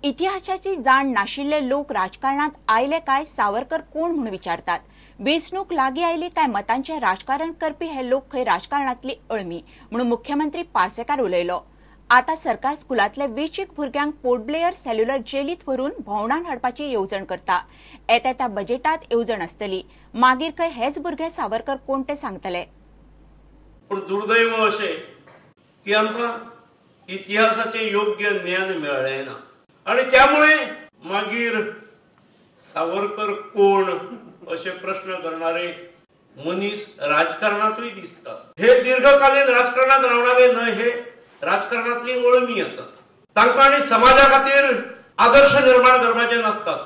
इतिहासाची जाण नाशिल्ले लोक राजकारणात आयले काय सावरकर कोण म्हणून विचारतात। वेंचणूक लागीं आयली काय मतांचे राजकारण करपी हे लोक खंय राजकारणातली अळमी म्हणून मुख्यमंत्री पार्सेकार उलयलो। आता सरकार स्कुलांतले वेंचीक भुरग्यांक पोर्ट ब्लेअर सेल्युलर जेलीत व्हरून भोंवडान हाडपाची येवजण करता। येता त्या बजेटात येवजण आसतली, मागीर खंय हेच भुरगे सावरकर कोण ते सांगतले। पूण दुर्दैव अशें की आमकां इतिहासाचें योग्य ज्ञान मेळ्ळें ना आनी त्यामुळे मागीर सावरकर कोण अशे प्रश्न करणारे मनीस राजकारणातूय दिसतात। हे दीर्घकालीन राजकारणात रावणारे न्हय, हे राजकारणातली अळमी आसात। तांकां आनी समाजा खातीर आदर्श निर्माण करपाचे नासतात।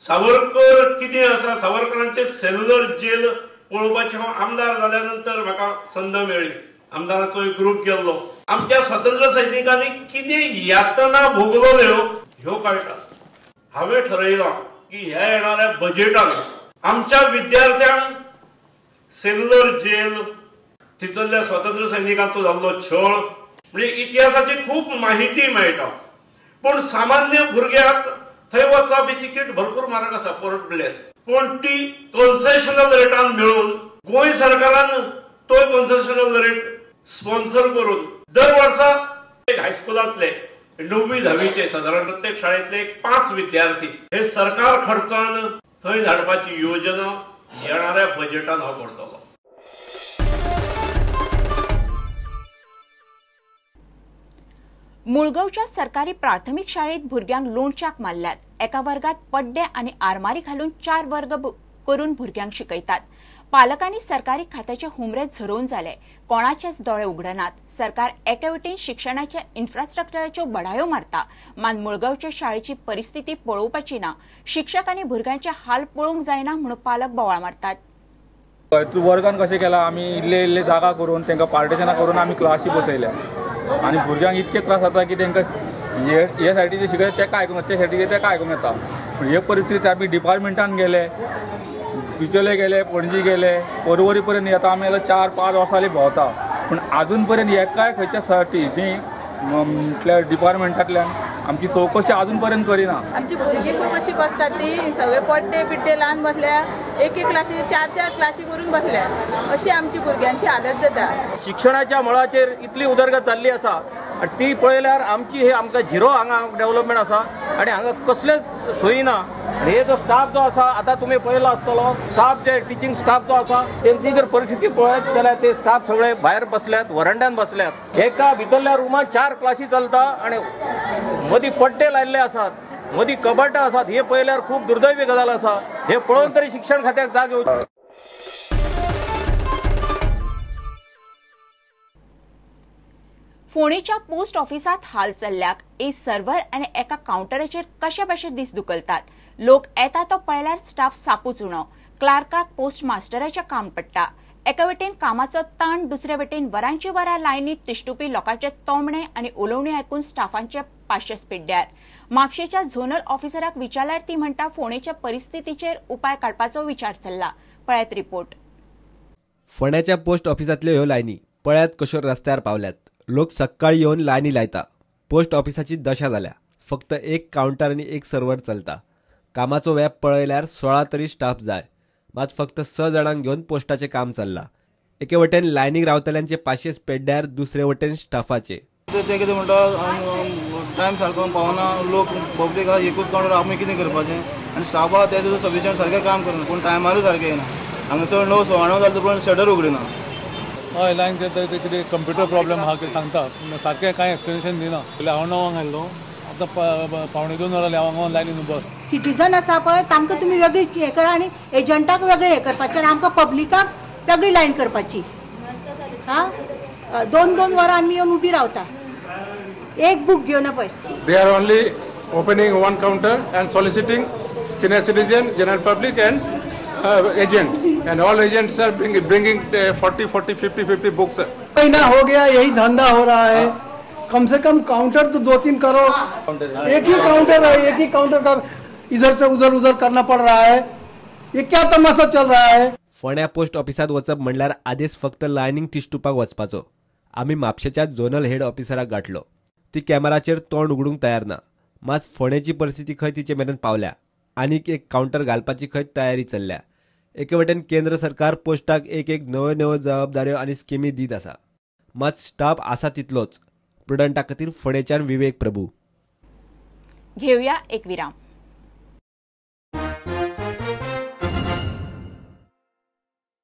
सावरकर कितें आसा, सावरकरांचे सेल्युलर जेल पळोवपाचे हांव आमदार जाल्या नंतर म्हाका संद मेळ्ळी। आमदाराचो एक ग्रूप गेल्लो, आमच्या स्वातंत्र्य सैनिकांनी कितें यातना भोगलेल्यो ह्यो कळटा। हांवें ठरयलां की ह्या येणाऱ्या बजेटान आमच्या विद्यार्थ्यांक सेल्युलर जेल, थंयसरल्या स्वातंत्र्य सैनिकांचो जाल्लो छळ, म्हणजे इतिहासाची खूब माहिती मेळटा। पूण सामान्य भुरग्याक थंय वचप ही तिकीट भरपूर म्हारग आसा पोर्ट ब्लेअर, पूण ती कन्सेशनल रेटान मेळून गोंय सरकारान तोय कन्सेशनल रेट स्पॉन्सर करून दर वर्सा एक हायस्कुलांतले 9वी 10वीचे सादारण प्रत्येक शाळेंतले 5 विद्यार्थी हे सरकार खर्चान थंय धाडपाची योजना येणाऱ्या बजेटान हांव करतलो। मुळगांवच्या सरकारी प्राथमिक शाळेत भुरग्यांक लोणच्याक मारल्यात। एका वर्गात पड्डे आनी आरमारी घालून 4 वर्ग करून भुरग्यांक शिकयतात। पालकांनी सरकारी खात्याचे हुमरे झरोवन जाले, कोणाचेच दोळे उघडनात। सरकार एके वटेन शिक्षणाच्या इन्फ्रास्ट्रक्चराच्यो बढायो मारता, मान मुळगांवच्या शाळेची परिस्थिती पळोवपाची ना। शिक्षक आनी भुरग्यांचे हाल पळोवंक जायना म्हणून पालक बोवाळ मारतात। वर्गान कशें केलां आमी इल्ले इल्ले जागा करून तांकां पार्टिशनां करून आमी क्लासी बसयल्या आनी भुरग्यांक इतके त्रास जाता की तांकां हे सायडीचे शिकयता तेका आयकूंक येता, ते सायडीचे तेका आयकूंक येता। पूण हे परिस्थिती आमी डिपार्टमेंटान गेले, बिचोले गेले, पणजी गेले, परवरी पर्यंत येता आमी आतां 4-5 वर्सां भोंवता, पूण आजून पर्यंत एकाय खंयच्या साठी म्हटल्यार डिपार्टमेंटांतल्यान आमची चवकशी आजून पर्यंत करिना। आमची भुरगीं पण कशी बसतात ती सगळे पड्डे बिड्डे लावन बसल्या, एक एक क्लासी 4-4 क्लासी करून बसल्या, अशी आमची भुरग्यांची हालत जाता। शिक्षणाच्या मळाचेर इतली उदरगत जाल्ली आसा आनी ती पळयल्यार आमची हे आमकां झिरो हांगा डेव्हलपमेंट आसा आनी हांगा कसलेच सोयी ना। आनी हे जो स्टाफ जो आसा आतां तुमी पळयलो आसतलो, स्टाफ जे टिचींग स्टाफ जो आसा तेंची जर परिस्थिती पळयत जाल्यार ते स्टाफ सगळे भायर बसल्यात, वरांड्यान बसल्यात। एका भितरल्या रुमान 4 क्लासी चलता आनी मदीं पड्डे लायिल्ले आसात, मदीं कबटां आसात। हे पळयल्यार खूब दुर्दैवी गजाल आसा। हे पळोवन तरी शिक्षण खात्याक जाग येवची। फोंडेच्या पोस्ट ऑफिसात हाल चल्ल्याक एक सर्व्हर आनी एका कावंटराचेर कशे भशेन दीस धुकलतात। लोक येता तो पळयल्यार स्टाफ सापूच उणो, क्लार्काक पोस्ट मास्टराचें काम पडटा। एका वटेन कामाचो ताण, दुसरे वटेन वरांची वरां लायनीत तिश्टुपी लोकांचे तोमणे आनी उलोवणी आयकून स्टाफांचे पाशेस पिड्ड्यार। म्हापशेच्या झोनल ऑफिसराक विचारल्यार ती म्हणटा फोंडेच्या परिस्थितीचेर उपाय काडपाचो विचार चल्ला। पळयात रिपोर्ट। फोंड्याच्या पोस्ट ऑफिसांतल्यो ह्यो लायनी पळयात कश्यो रस्त्यार पावल्यात। लोक सकाळी येवन लायनी लायता। पोस्ट ऑफिसाची दशा जाल्या, फक्त एक कावंटर आनी एक सर्वर चलता। कामाचो व्याप पळयल्यार 16 तरी स्टाफ जाय, मात फक्त 6 जाणांक घेवन पोस्टाचें काम चल्लां। एके वटेन लायनीक रावतल्यांचे पाशेस पेड्ड्यार, दुसरे वटेन स्टाफाचे ते कितें म्हणटा टायम सारको पावना, लोक पब्लीक एकूच कावंटर आमी कितें करपाचें आनी स्टाफ आहा ते सुद्दां सफिशियंट सारकें काम करना, पूण टायमारूय सारकें येना। हांगासर 9 सव्वा 9 जालें पूण शटर उगडिना। हय, लायन ते कितें कंप्युटर प्रॉब्लम आहा कितें सांगता, सारकें कांय एक्सप्लेनेशन दिना। पयलीं हांव 9 आयल्लो, आतां 1:45 वरां जालीं हांव हांगा लायनीन उबो। सिटीजन आसा पळय तांकां तुमी वेगळी हें करा आनी एजंटाक वेगळें हें करपाचें आनी आमकां पब्लिकाक वेगळी लायन करपाची। हां, 2-2 वरां आमी येवन उबी रावता एक बूक घेवन पळय। They are only opening one counter and soliciting senior citizen, general public and agent, and all agents are bringing 40, 40, 50, 50 books. महीना हो गया यही धंधा हो रहा है। कम से कम काउंटर तो 2-3 करो, एक ही काउंटर है, एक ही काउंटर का इधर से उधर उधर करना पड़ रहा है। ये क्या तमाशा चल रहा है। फोंड्या पोस्ट ऑफिसात वचप म्हणल्यार आदेश फक्त लायनीक तिश्टुपाक वचपाचो। आमी म्हापशेच्या झोनल हेड ऑफिसराक गाठलो, ती कॅमेराचेर तोंड उगडूंक तयार ना। मात फोंडेची परिस्थिती खंय तिचे मेरेन पावल्या. आनीक एक कावंटर घालपाची खंय तयारी चल्ल्या. एके वटेन केंद्र सरकार पोस्टाक एक एक नव्यो नव्यो जबाबदाऱ्यो आनी स्किमी दीत आसा, मात स्टाफ आसा तितलोच. प्रुडंटा खातीर फोंडेच्यान विवेक प्रभू. घेवया एक विराम.